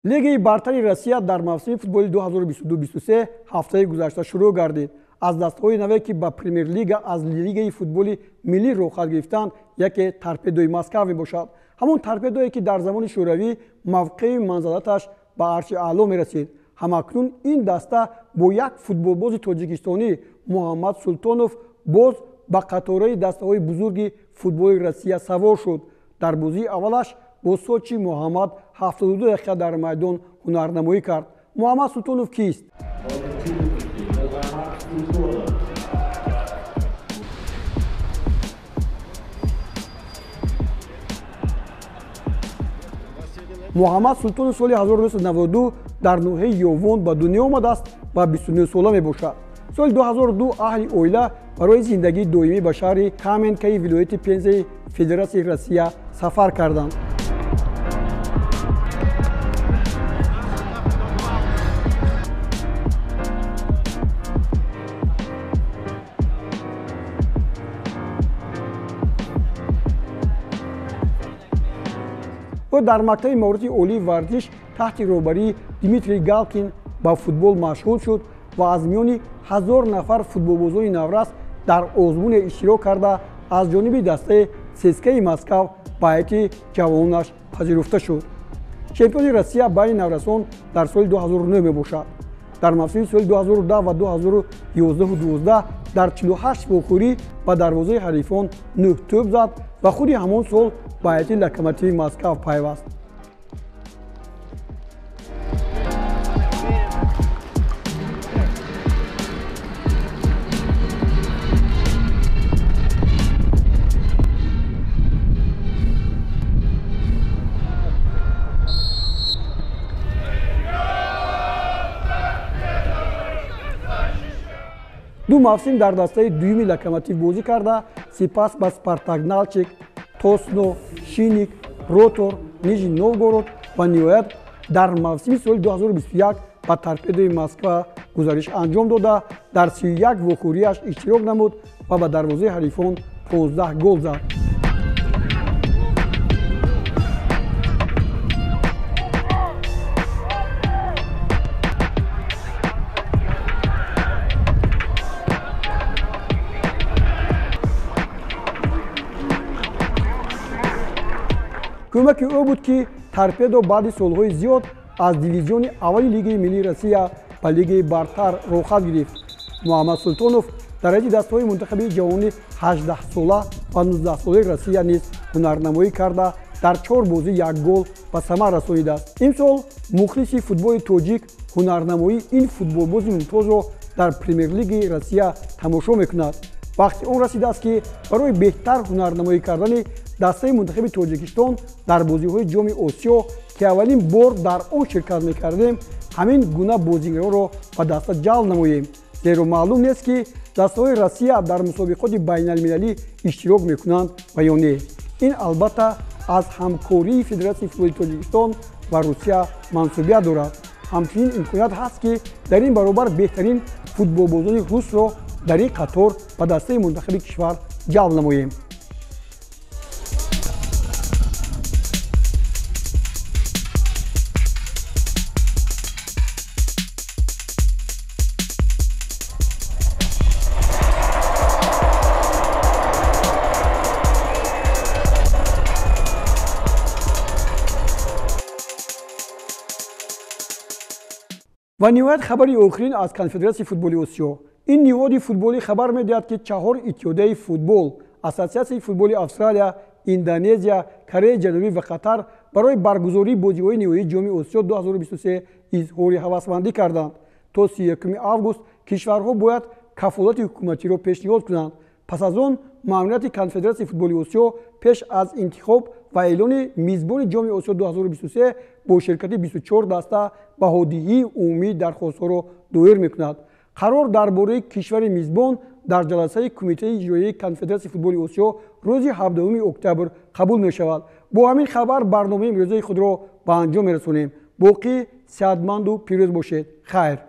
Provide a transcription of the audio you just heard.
Лигаи бартари Россия дар мавсими футболи 2022-23 ҳафтаи гузашта шурӯъ гардид. Аз дастҳои наве, ки ба премер-лига аз лигаи футболи миллӣ роҳхат гирифтанд, яке Торпедои Москва мебошад. Ҳамон Торпедое, ки дар замони Шӯравӣ мавқеи манзалаташ ба арши аъло мерасид. Ҳамакнун ин даста бо як футболбози тоҷикистонӣ Муҳаммад Султонов боз ба қатораи дастаҳои бузурги футболи Россия савор шуд. Дар бозии аввалаш бо Сочи Муҳаммад 72 дақиқа дар майдон ҳунарнамоӣ кард. Муҳаммад Султонов кист? Муҳаммад Султонов соли 1992 дар ноҳияи Ёвон ба дунё омадааст ва 29 сола мебошад. Соли 2002 аҳли оила барои зиндагии доимӣ ба шаҳри Каменкаи вилояти Пензаи Федератсияи Россия сафар карданд. Ӯ дар мактаби маорифи олии варзиш таҳти роҳбарии Дмитрий Галкин ба футбол машғул шуд ва аз миёни 1000 нафар футболбозони наврас дар озмуне иштирок карда, аз ҷониби дастаи ЦСКАи Москав ба ҳайати ҷавононаш пазируфта шуд. Чемпиони Россия байни наврасон дар соли 2009 мебошад. Дар мавсими соли 2010 ва 2011-12 дар 48 вохӯрӣ ба дарвозаи ҳарифон 9 тӯб зад ва худи ҳамон сол ба ҳайати Локомотиви Москав пайваст. Ду мавсим дар дастаи дуюми Локомотив бозӣ карда, сипас ба Спартак Налчик, Тосно, Шинник, Ротор, Нижний Новгород ва ниҳоят дар мавсими соли 2021 ба Торпедои Москва гузариш анҷом дода, дар 31 вохӯрияш иштирок намуд ва ба дарвозаи ҳарифон 15 гол зад. Кӯмаки ӯ буд, ки Торпедо баъди солҳои зиёд аз дивизиони аввали Лигаи миллии Россия ба Лигаи бартар роҳхат гирифт. Муҳаммад Султонов дар ҳайати дастаҳои мунтахаби ҷавони 18-сола ва 19-солаи Россия низ ҳунарнамоӣ карда, дар 4 бозӣ як гол ба самар расонидааст. Имсол мухлиси футболи тоҷик ҳунарнамоии ин футболбози мумтозро дар премер-лигаи Россия тамошо мекунад. Вақти он расидааст, ки барои беҳтар ҳунарнамоӣ кардани дастаи мунтахаби Тоҷикистон дар бозиҳои Ҷоми Осиё, ки аввалин бор дар он ширкат мекардем, ҳамин гуна бозигаронро ба даста ҷалб намоем. Зеро маълум нест, ки дастаҳои Россия дар мусобиқоти байналмилалӣ иштирок мекунанд ва ё не. Ин албатта аз ҳамкории Федератсияи футболи Тоҷикистон ва Русия мансубият дорад. Ҳамчунин имконият ҳаст, ки дар ин баробар беҳтарин футболбозони русро дар ин қатор ба дастаи мунтахаби кишвар ҷалб намоем. Ва ниҳоят хабари охирин аз Конфедератсияи футболи Осиё. Ин ниҳоди футболӣ хабар медиҳад, ки 4 иттиҳодияи футбол, Ассотсиатсияи футболи Австралия, Индонезия, Кореяи Ҷанубӣ ва Қатар барои баргузории бозиҳои ниҳоии Ҷоми Осиё 2023 изҳори ҳавасмандӣ карданд. То 31 август кишварҳо бояд кафолати ҳукуматиро пешниҳод кунанд. Пас аз он маъмурияти Конфедератсияи футболи Осиё пеш аз интихоб ва эълони мизбони Ҷоми Осиё 2023 бо ширкати 24 даста баҳодиҳии умумии дархостҳоро доир мекунад. Қарор дар бораи кишвари мизбон дар ҷаласаи Кумитаи иҷроияи Конфедератсияи футболи Осиё рӯзи 17 октябр қабул мешавад. Бо ҳамин хабар барномаи имрӯзаи худро ба анҷом мерасонем. Боқӣ сеҳатманду пирӯз бошед. Хайр.